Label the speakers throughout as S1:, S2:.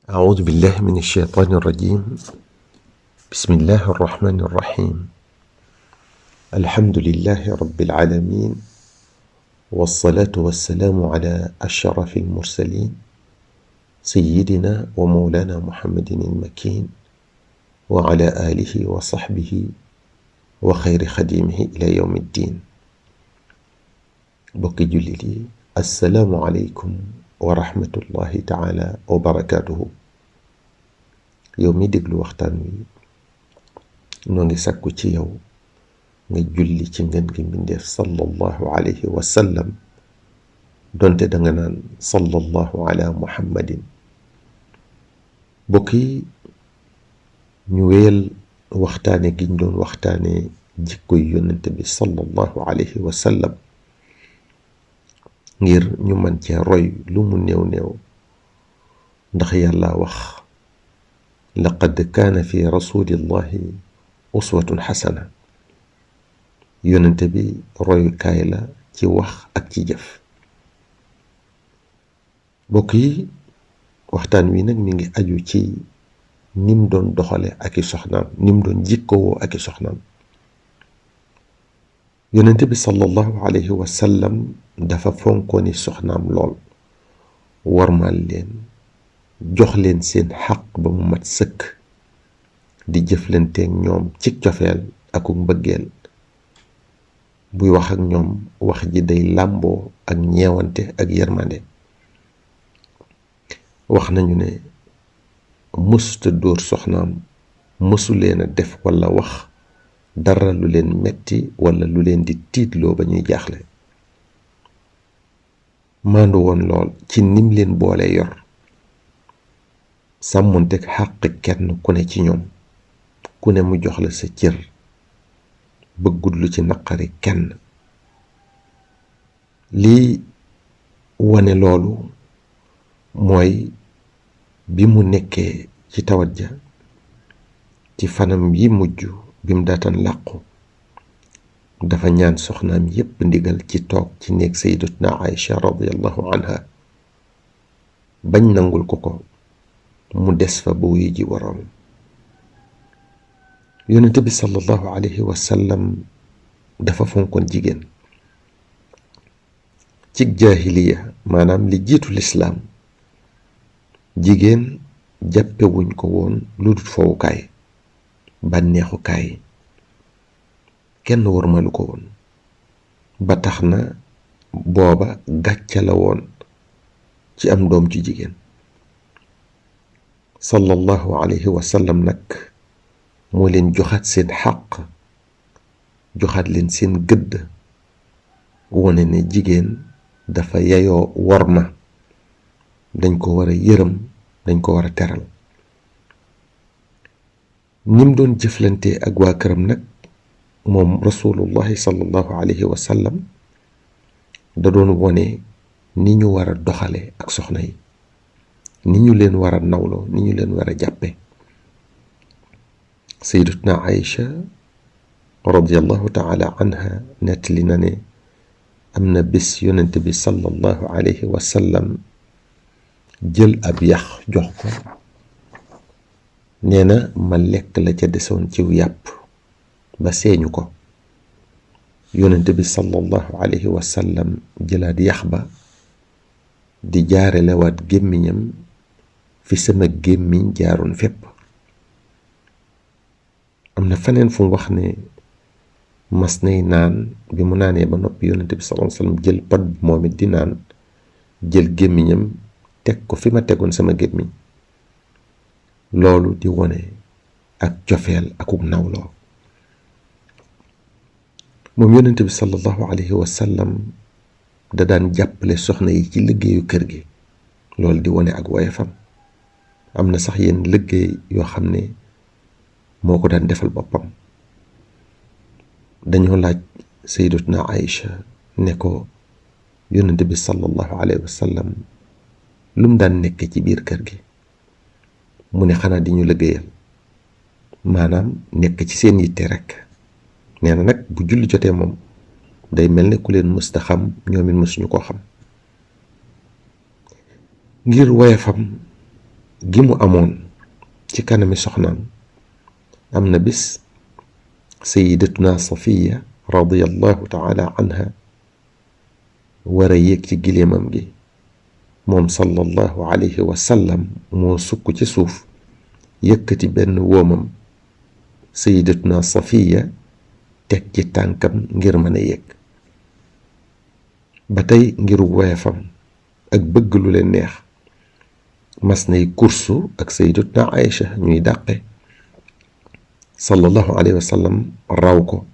S1: أعوذ بالله من الشيطان الرجيم. بسم الله الرحمن الرحيم. الحمد لله رب العالمين، والصلاة والسلام على أشرف المرسلين سيدنا ومولانا محمد المكين وعلى آله وصحبه وخير خديمه إلى يوم الدين. bokki jullit yi, assalaamu aleykum wa rahmatullahi taala wa barakaatuhu. yow mi déglu waxtaan wi noo ngi sakku ci yow nga julli ci ngën gi mbindeef sallallahu alayhi wa sallam, donte danga naan sallallahu ala muhammadin. bokk yi, ñu wéyal waxtaane gi ñu doon waxtaane jikkoy yonente bi sallallahu alayhi wa sallam ngir ñu mën cee roy lu mu néew néew, ndax yàlla wax laqad kaana fi rasulillahi uswatun xasana. yonente bi royukaay la ci wax ak ci jëf. bokk yi, waxtaan wi nag mi ngi aju ci nim doon doxale ak i soxnaam, nim doon jikkowoo ak i soxnaam. yonente bi sallallahu alayhi wa sallam dafa fonkooni soxnaam lool, warmal leen, jox leen seen xaq ba mu mat sëkk, di jëflanteeg ñoom ci cofeel ak mbëggeel. buy wax ak ñoom wax ji day làmboo ak ñeewante ak yërmande. wax nañu ne mësuta dóor soxnaam, mësu leen a def walla wax dara lu leen metti walla lu leen di tiitloo ba ñuy jaaxle. maandu woon lool ci nim leen boole yor, sàmmonteg xàq kenn ku ne ci ñoom, ku ne mu jox la sa cër, bëggul lu ci naqari kenn. lii wane loolu mooy bi mu nekkee ci tawat ja, ci fanam yi mujj bi mu daataan làqu, dafa ñaan soxnaam yépp ndigal ci toog ci néeg sayyidatuna Aïcha radiyallahu anha, bañ nangul ko ko mu des fa ba wuy ji waroom. yonente bi sallallahu alayhi wa sallam dafa fonkoon jigéen. ci jaahiliya, maanaam li jiitu lislaam, jigéen jàppewuñ ko woon lu dul fowukaay, bànneexukaay. kenn warmalu ko woon, ba tax na booba gàcca la woon ci am doom ci jigéen. sallallahu alayhi wa sallam nag moo leen joxaat seen xàq, joxaat leen seen gëdd, wone ne jigéen dafa yayoo worma, dañ ko war a yërëm, dañ ko war a teral. nim doon jëflante ak waa këram nag, moom rasulullahi sallallahu alayhi wa sallam da doon wone ni ñu war a doxale ak soxna yi, ni ñu leen war a nawloo, ni ñu leen war a jàppe. sayyidatuna Aïcha radiyallahu taala anha nettali na ne am na bés yonente bi sallallahu alayhi wa sallam jël ab yax jox ko, nee na ma lekk la ca desoon ciw yàpp ba seeñu ko. yonente bi sallallahu alayhi wa sallam jëlaat yax ba di jaarelewaat gémmiñam fi sama gémmiñ jaaroon fépp. am na feneen fu mu wax ne mas nay naan, bi mu naanee ba noppi yonente bi sallallahu alayhi wa sallam jël pot bi moom it di naan, jël gémmiñam teg ko fi ma tegoon sama gémmiñ. loolu di wone ak cofeel akuk nawloo. moom yonente bi sallallahu alayhi wa sallam da daan jàppale soxna yi ci liggéeyu kër gi, loolu di wone ak woyefam. am na sax yenn liggéey yoo xam ne moo ko daan defal boppam. dañoo laaj sayyidatuna Aïcha ne ko yonente bi sallallahu alayhi wa sallam lu mu daan nekk ci biir kër gi. mu ne xanaa di ñu liggéeyal, maanaam nekk ci seen yitte rekk. nee na nag bu julli jotee moom day mel ne ku leen mësta xam, ñoom it mësuñu koo xam. ngir woyefam gi mu amoon ci kanami soxnaam am na bis sayidatuna Safiya radiyallahu taala anha war a yéeg ci giléemam gi, moom sallallahu alayhi wa sallam moo sukk ci suuf yëkkati benn woomam sayidatuna Safiya teg ci tànkam ngir mën a yéeg. ba tey ngir woyefam ak bëgg lu leen neex mas nay kursu ak sayidatuna Aïcha ñuy dàqe, sallallahu alayhi wa sallam raw ko,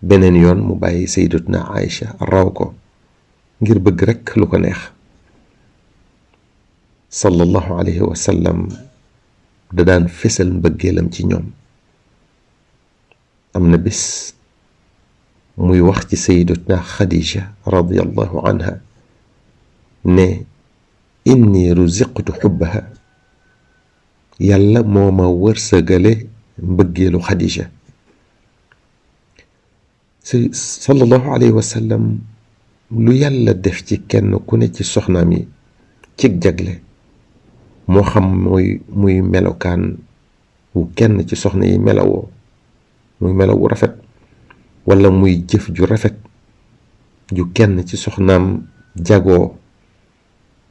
S1: beneen yoon mu bàyyi sayidatuna Aïcha raw ko ngir bëgg rekk lu ko neex. sallallahu alayhi wa sallam da daan fésal mbëggeelam ci ñoom. am na bis muy wax ci sayidatuna Khadija radiyallahu anha ne inni ruziqtu xubbaha, yàlla moo ma wërsëgale mbëggeelu Khadija. sallallahu alayhi wa sallam lu yàlla def ci kenn ku ne ci soxnaam yi cig jagle, moo xam muy melokaan wu kenn ci soxna yi melawoo, muy melaw wu rafet, wala muy jëf ju rafet ju kenn ci soxnaam jagoo,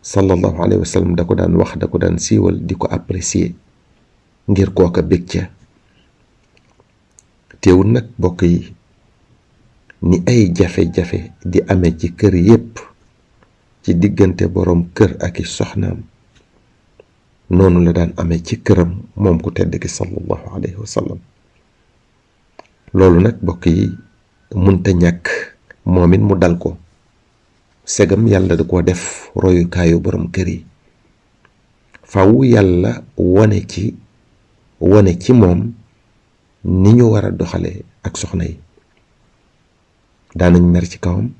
S1: sallallahu alayhi wa sallam da ko daan wax, da ko daan siiwal, di ko apprécier ngir kooka bég ca. teewul nag bokk yi, ni ay jafe-jafe di amee ci kër yépp ci diggante boroom kër ak i soxnaam, noonu la daan amee ci këram moom ku tedd ki sallallahu alayhi wa sallam. loolu nag bokk yi munta ñàkk moom it mu dal ko, segam yàlla da ko def royukaayu boroom kër yi. faw yàlla wone ci moom ni ñu war a doxale ak soxna yi. daanañ mer ci kawam,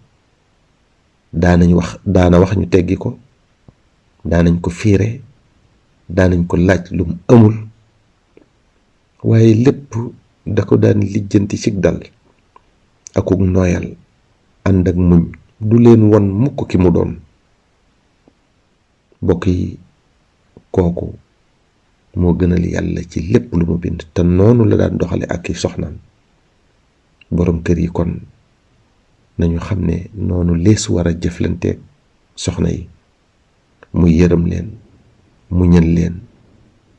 S1: daana wax ñu teggi ko, daanañ ko fiire, daanañ ko laaj lu mu amul, waaye lépp da ko daan lijjanti ci dal akuk nooyal, ànd ak muñ, du leen won mukk ki mu doon. bokk yi kooku moo gënal yàlla ci lépp lu mu bind, te noonu la daan doxale ak i soxnaam. boroom kër yi kon nañu xam ne noonu lees war a jëflanteeg soxna yi, muy yërëm leen, muñal leen,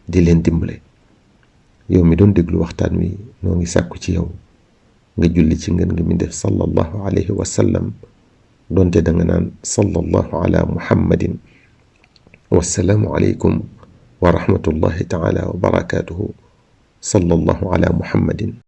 S1: di leen dimbale. yow mi doon déglu waxtaan wi, noo ngi sàkku ci yow nga julli ci ngeen ngi mi def sallallahu alayhi wa sallam, doonte da nga naan sallallahu ala muhammadin. wassalaamu aleykum wa rahmatullahi taala wa barakatuhu. sallallahu ala muhammadin.